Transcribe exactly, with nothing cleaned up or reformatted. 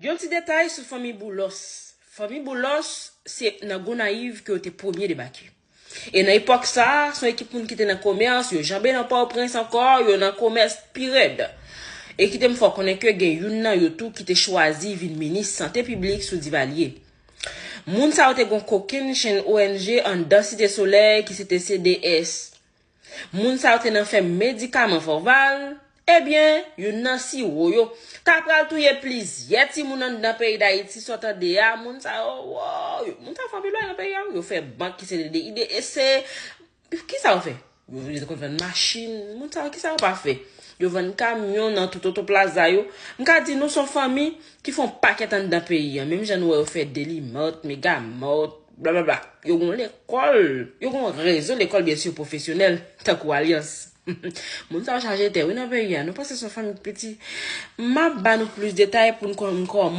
Yon ti detay sou fanmi Boulos. Fanmi Boulos se nan Gonayiv ke yo te premye debake. E nan epòk sa a, se yon ekip moun ki te nan komès, yo janbe nan Pòtoprens ankò, yo nan komès pi rèd. E kite m fè w konnen ke gen youn nan yo tou ki te chwazi vin minis sante piblik sou Divalye. Moun sa yo te gon kokenn chenn O N G anndan Site Solèy ki se te C D S. Moun sa yo te nan fè medikaman fòval. Ebyen, youn nan siwo yo ta pral touye plizyè timoun anndan peyi Dayiti. Sa w tande a, moun sa yo, wow, yo, moun sa yo fè anpil bagay nan peyi a, wi. Yo fè bank ki se de I D E C. Kisa yo fè? Yo, yo te konn vann machin. Moun sa yo, kisa yo pa fè? Yo vann kamyon nan tout oto plaza yo. M ka di nou se yon fanmi ki fè yon pakèt anndan peyi a. Menm jan nou wè yo fè Delimart, Megamart, blablabla. Yo gon lekòl, yo gon rezo lekòl, byen si, pwofesyonèl, tankou Alyans. Moun sa yo chaje tè, wi, nan peyi a. Nou panse se yon fanmi ki piti? M ap ba nou plis detay pou n kon-, kòman